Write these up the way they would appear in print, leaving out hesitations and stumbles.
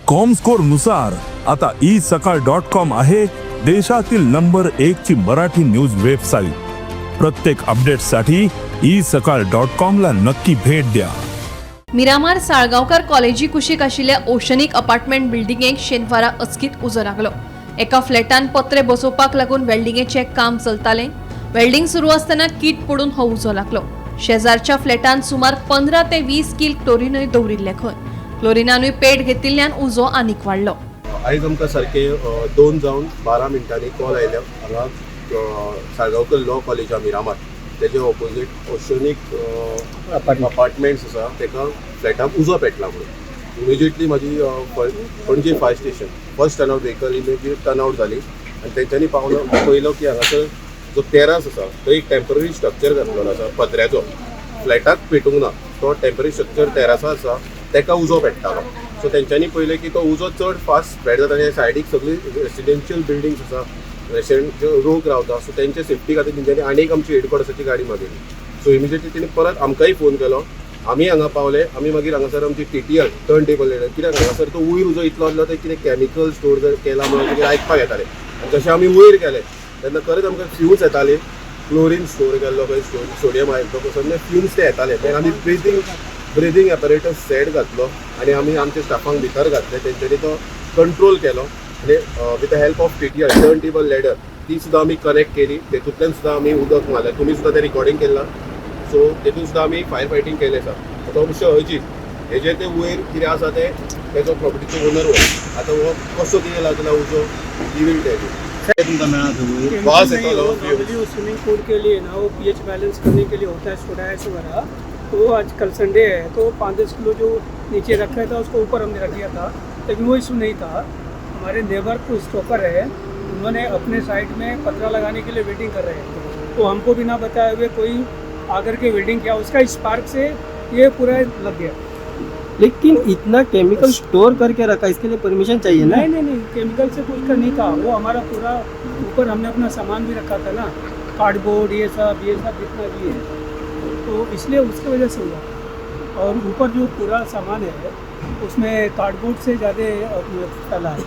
Comscore नुसार आता E सकाळ डॉट कॉम आहे देशातील नंबर एक ची मराठी न्यूज वेबसाईट. प्रत्येक अपडेटसाठी ई सकाळ डॉट कॉम ला नक्की भेट द्या. मिरामार साळगांवकार कॉलेजी कुशीक आशिल्ल्या ओशनिक अपार्टमेंट बिल्डिंगेक शेनवारा अचकीत उजो लागलो. एका फ्लॅटान पत्रे बसोवपाक लागून वेल्डिंगेचें काम चलतालें. वेल्डिंग सुरू आसतना कीट पडून हो उजो लागलो. शेजारच्या फ्लॅटान सुमार 15 ते 20 कील क्लोरीनूय दवरिल्लें खंय. क्लोरिनानूय पेट घेतिल्ल्यान उजो आनीक वाडलो. आयज आमकां सारकें 2 जावन 12 मिनटांनी कॉल आयल्या हांगा साळगांवकर लॉ कॉलेज आहा मिरामार, तेजे ऑपोजीट ओशोनीक अपार्टमेंट्स आसा, तेका फ्लॅटाक उजो पेटला म्हणून. इमिजिएटली म्हाजी Panaji fire station first turn out vehicle immediate turn out जाली आनी तेंच्यांनी पावलो, पळयलो की हांगासर जो तेरास आसा तो एक टेम्पररी स्ट्रक्चर घातलेलो आसा पत्र्याचो. फ्लॅटाक पेटूंक ना, तो टेम्पररी स्ट्रक्चर तेरासार आसा तेका उजो पेट्टालो. सो तेंच्यांनी पळयलें की तो उजो चड फास्ट स्प्रेड जाता आनी सायडीक सगळी रेसिडेन्शियल बिल्डिंग्स आसा, रेसिडेंट लोक रावता. सो तेंच्या सेफ्टी खातीर तेंच्यांनी आनी एक आमची हेडक्वॉर्टर्साची गाडी मागयली. सो इमिजिएटली तेणी परत आमकांय फोन केलो. आमी हांगा पावले. आमी मागीर हांगासर आमची टीटीएल, टर्न टेबल लॅडर, कित्याक हांगासर तो वयर उजो इतलो आसलो ते कितें कॅमिकल स्टोर जर केला म्हणून कितें आयकपाक येतालें. आनी जशें आमी वयर गेले तेन्ना खरेंच आमकां फ्युम्स येताले. क्लोरीन स्टोर केल्लो खंय, सोडियम हायड्रोक्सायड फ्युम्स ते येताले. तेन्ना आमी ब्रिदींग एपरेटस सेट घातलो आनी आमी आमच्या स्टाफांक भितर घातले. तेंच्यांनी तो कंट्रोल केलो आनी with the help of TTL, turn table ladder, ती सुद्दां आमी कनेक्ट केली. तेतूंतल्यान सुद्दां आमी उदक मारलें. तुमी सुद्दां तें रिकॉर्डिंग केलां. सो तेतून सुद्दां आमी फायर फायटींग केलें आसा. आतां मिस्टर अजीत हेजेर ते वयर कितें आसा तें तेजो प्रॉपर्टीचो ओनर हो. आतां हो कसो कितें लागला उजो, he will tell you. तुमकां मेळ्ळा थंय वयर? वास येतालो. नॉर्मली वो स्विमिंग पूल के लिए ना, वो पीएच बैलेंस करने के लिए होता है सोडा ऐश वगैरह. तो आज कल संडे है तो 5-10 किलो जो नीचे रखा था उसको ऊपर हमने रख दिया था, लेकिन वो इशू नहीं था. हमारे नेबर को स्टोकर है, उन्होंने अपने साइड में पतरा लगाने के लिए वेल्डिंग कर रहे हैं, तो हमको बिना बताए हुए कोई आकर के वेल्डिंग किया, उसका स्पार्क से ये पूरा लग गया. लेकिन इतना केमिकल स्टोर करके रखा, इसके लिए परमिशन चाहिए ना? नहीं, केमिकल से कुछ का नहीं था. वो हमारा पूरा ऊपर हमने अपना सामान भी रखा था ना, कार्डबोर्ड ये सब जितना भी है, तो इसलिए उसकी वजह से हुआ. और ऊपर जो पूरा सामान है उसमें कार्डबोर्ड से ज़्यादा फैला है.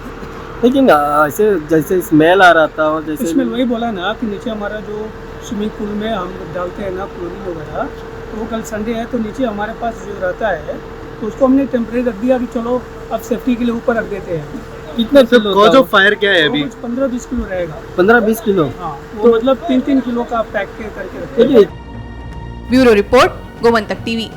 लेकिन ऐसे जैसे स्मेल आ रहा था और जैसे इसमें वही बोला ना कि नीचे हमारा जो स्विमिंग पूल में हम डालते हैं ना क्लोरीन वगैरह, तो वो कल संडे है तो नीचे हमारे पास जो रहता है तो उसको हमने टेम्परेरी रख दिया कि चलो अब सेफ्टी के लिए ऊपर रख देते हैं. कितना किलो? कॉज ऑफ फायर क्या है तो अभी? कुछ 15-20 किलो रहेगा. 15-20 किलो? हाँ, वो मतलब 3-3 किलो का पैक के करके रखते हैं. लेकिन ब्युरो रिपोर्ट, गोमंतक टीव्ही.